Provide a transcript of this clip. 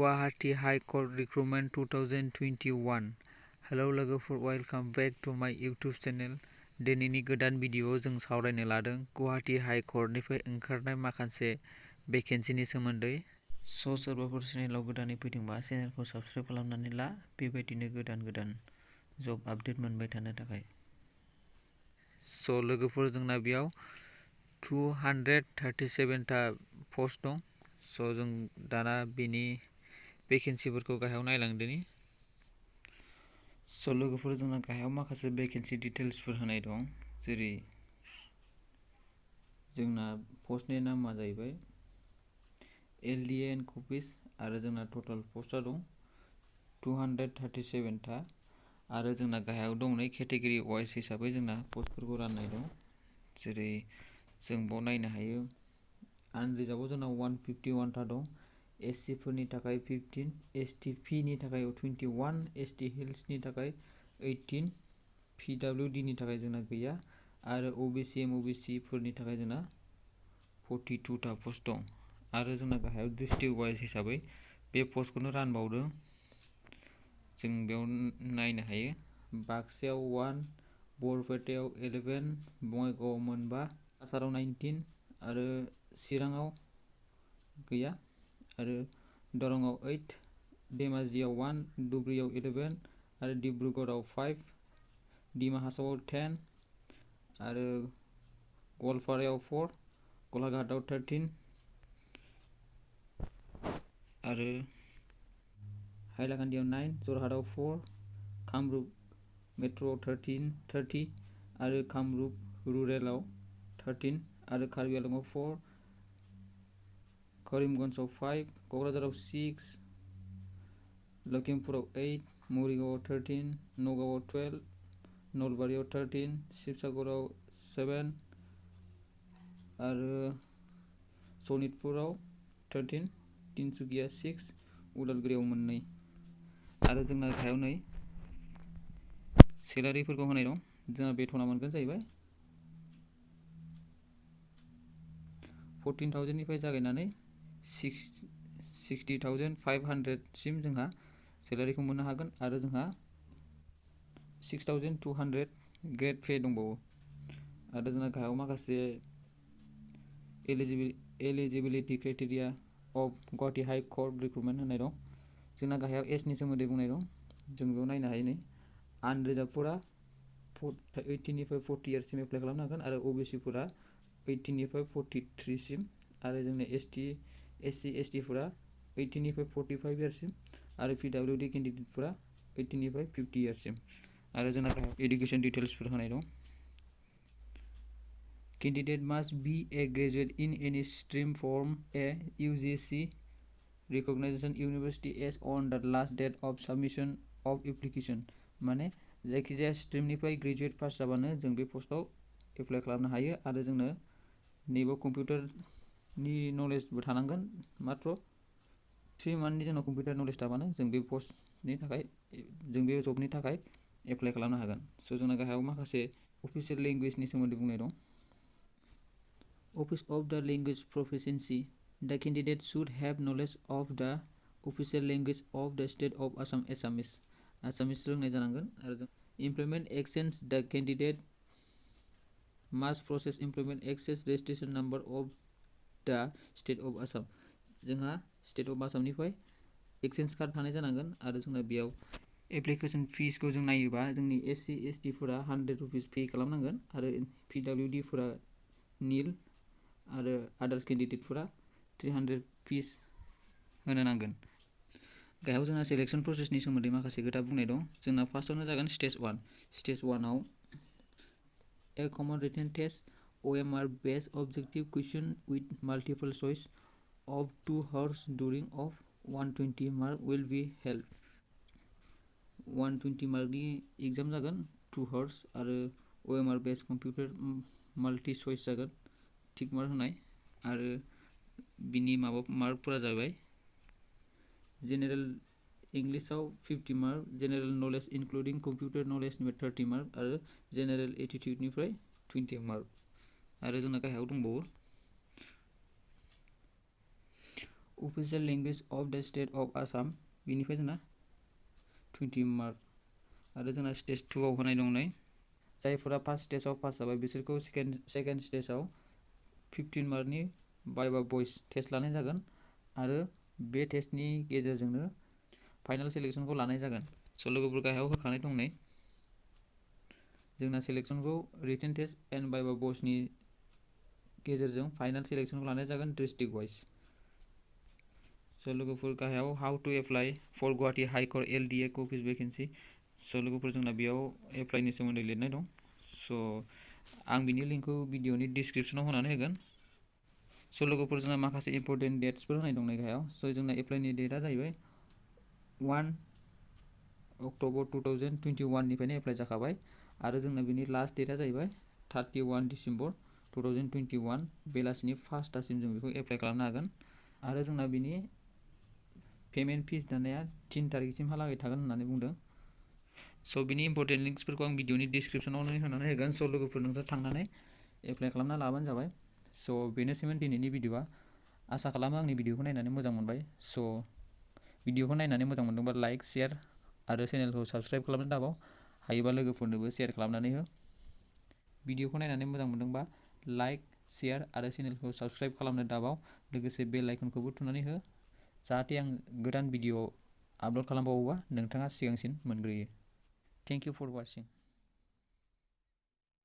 Guwahati High Court Recruitment 2021 hello लोगोफोर, welcome back to माय YouTube channel. दिनैनि गोदान भिडिअ'आव जों सावरायनो लादों गुवाहाटी हाई कर्टनिफ्राय ओंखारनाय माखासे भेकेन्सिनि सोमोन्दै। सोरबाफोर चेनेलाव गोदानै फैदोंबा चेनेलखौ साबस्क्राइब खालामनानै ला, बेबायदिनो गोदान जब आपडेट मोनबाय थानो थाखाय। लोगोफोर, जोंना बेयाव 237टा पस्ट दं। जों दाना बेनि भेकेन्सिफोरखौ गाहायाव नायलांदोनि। लोगोफोर, जोंना गाहायाव माखासे भेकेन्सि डिटेल्सफोर होनाय दं। जेरै जोंना पस्टनि नामा जाहैबाय LDN कपिस, आरो जोंना टटाल पस्टआ दं 237टा। आरो जोंना गाहायाव दं नै केटेगरि वाइज हिसाबै जोंना पस्टफोरखौ राननाय दं। जेरै जों बेयाव नायनो हायो, आनरिजार्भआव जोंना 151टा दं। SC फोरनि थाखाय 15, STP नि थाखाय 21, ST हिल्सनि थाखाय 18, PWD नि थाखाय जोंना गैया, आरो OBC MOBC फोरनि थाखाय जोंना 42टा पस्ट दं। आरो जोंना गाहायाव डिस्ट्रिक्ट वाइज हिसाबै बे पस्टखौनो रानबावदों। जों बेयाव नायनो हायो, बाक्सायाव 1, बरपेटायाव 11, बङाइगावआव 4, काछाराव 19, आरो चिराङाव गैया, आरो दरंआव 8, धेमाजियाव 1, धुबुरीयाव 11, आरो डिब्रुगड़आव 5, डिमा हासावआव 10, आरो गवालपारायाव 4, गलाघाटआव 13, आरो हाइलाकान्दियाव 9, जरहाटआव 4, कामरुप मेट्र'आव 30, आरो कामरुप रुरेलआव 13, आरो कार्बि आंलंआव 4, करिमगन्जआव 5, क'क्राझाराव 6, लखिमपुराव 8, मरिगावआव 13, नगावआव 12, नलबारियाव 13, शिबसागराव 7, आरो सनितपुराव 13, तिनसुकिया 6, उदालगुरियाव 2। आरो जोंना गाहायाव नै सेलारिफोरखौ होनाय दं। जोंना बेथना मोनगोन जाहैबाय 14,000 निफ्राय जागायनानै 60,500 सिम जोंहा सेलारिखौ मोननो हागोन। आरो जोंहा 6,200 ग्रेड पे दंबावो। आरो जोंना गाहायाव माखासे eligibility criteria of Guwahati high court recruitment होननाय दं। जोंना गाहायाव एजनि सोमोन्दै बुंनाय दं। जों बेयाव नायनो हायो नै, आनरिजार्भफोरा 18 निफ्राय 40 इयार्ससिम एप्लाइ खालामनो हागोन, आरो OBC फोरा 18 निफ्राय 43 सिम, आरो जोंना SC ST फोरा 18 निफ्राय 45 इयार्ससिम, आरो PWD केन्डिडेटफोरा 18 निफ्राय 50 इयार्ससिम। आरो जोंना एडुकेसन डिटेल्सफोर होनाय दं। Candidate must be a graduate in any stream from a UGC recognized university as on the last date of submission of application। माने जायखिजाया स्ट्रिमनिफ्राय ग्रेजुवेट पास जाबानो जों बे पस्टआव एप्लाइ खालामनो हायो। आरो जोंनो नैबे कम्पिउटारनि नलेजबो थानांगोन। मात्र 3 मान्थनि जोंनाव कम्पिउटार नलेज थाबानो जों बे पस्टनि थाखाय, जों बे जबनि थाखाय एप्लाइ खालामनो हागोन। जोंना गाहायाव माखासे अफिसियेल लेंगुवेजनि सोमोन्दै बुंनाय दं। Office of the Language Proficiency. The candidate should have knowledge of the official language of the state of Assam, Assamese रोंनाय जानांगोन। आरो जों Employment Exchange. The candidate must process employment exchange registration number of the state of Assam। जोंहा state of आसामनिफ्राय exchange card थानाय जानांगोन। आरो जोंना बेयाव एप्लिकेसन फिसखौ जों नायोबा जोंनि SC ST फोरा 100 रुपिस पे खालामनांगोन, आरो PWD फोरा निल, आरो आदार्स केन्डिडेटफोरा 300 फिस होनो नांगोन। गाहायाव जोंना सेलेक्सन प्रसेसनि सोमोन्दै माखासे खोथा बुंनाय दं। जोंना फार्स्टआवनो जागोन स्टेज 1। स्टेज 1 आव a common written test OMR based objective question with multiple choice of 2 hours during of 120 mark will be held। 120 मार्कनि एग्जाम जागोन 2 hours, आरो OMR based computer multi choice जागोन, टिक मार्क होनाय। आरो बिनि मार्कफोरा जाबाय जेनेरेल इंलिसाव 50 mark, general knowledge including computer नलेजनिफ्राय 30 मार्क, आरो जेनेरेल एटिटिउडनिफ्राय 20 मार्क। आरो जोंना गाहायाव दंबावो official language of the state of Assam बेनिफ्राय जोंना 20 मार्क आरो जोंना स्टेज 2 आव होनाय दं नै जायफोरा फार्स्ट स्टेजाव पास जाबाय बिसोरखौ सेकेन्ड स्टेजाव 15 मार्कनि भाइभा भइस टेस्ट लानाय जागोन आरो बे टेस्टनि गेजेरजोंनो फाइनाल सेलेक्सनखौ लानाय जागोन। स' लोगोफोर गाहायाव होखानाय दं नै जोंना सेलेक्सनखौ रिटेन टेस्ट एन्ड भाइभा भइसनि गेजेरजों फाइनाल सेलेक्सनखौ लानाय जागोन डिस्ट्रिक्ट वाइज। स' लोगोफोर गाहायाव how to apply for Guwahati high court LDA office vacancy. So' लोगोफोर जोंना बेयाव एप्लाइनि सोमोन्दै लिरनाय दं। स' आं बिनि लिंकखौ भिडिअनि डिसक्रिपसनाव होनानै होगोन। स' लोगोफोर जोंना माखासे इम्परटेन्ट डेट्सफोर होनाय दं गाहायाव। स' जोंना एप्लाइनि डेटआ जाहैबाय 1 अक्ट'बर 2021 निफ्रायनो एप्लाइ जाखाबाय आरो जोंना बिनि लास्ट डेटआ जाहैबाय 31 डिसेम्बर 2021 बेलासिनि 5टासिम जों बेखौ एप्लाइ खालामनो हागोन आरो जोंना बिनि पेमेन्ट फिस दानाया 3 तारिखसिमहालागै थागोन होननानै बुंदों। स' बिनि इम्परटेन्ट लिंक्सफोरखौ आं भिडिअनि डिसक्रिपसनावनो होनानै होगोन। स' लोगोफोर नोंसोर थांनानै एप्लाइ खालामना लाबानो जाबाय। स' बेनोसैमोन दिनैनि भिडिअआ। आसा खालामो आंनि भिडिअखौ नायनानै मोजां मोनबाय। स' भिडिअखौ नायनानै मोजां मोनदोंबा लाइक शेयार आरो चेनेलखौ साबस्क्राइब खालामनो दाबाव हायोबा लोगोफोरनोबो शेयार खालामनानै हो। भिडिअखौ नायनानै मोजां मोनदोंबा लाइक शेयार आरो चेनेलखौ साबस्क्राइब खालामनो दाबाव लोगोसे बेल आइकनखौबो थुनानै हो जाहाथे आं गोदान भिडिअ आपल'ड खालामबावोबा नोंथाङा सिगांसिन मोनग्रोयो। Thank you for वाचिं।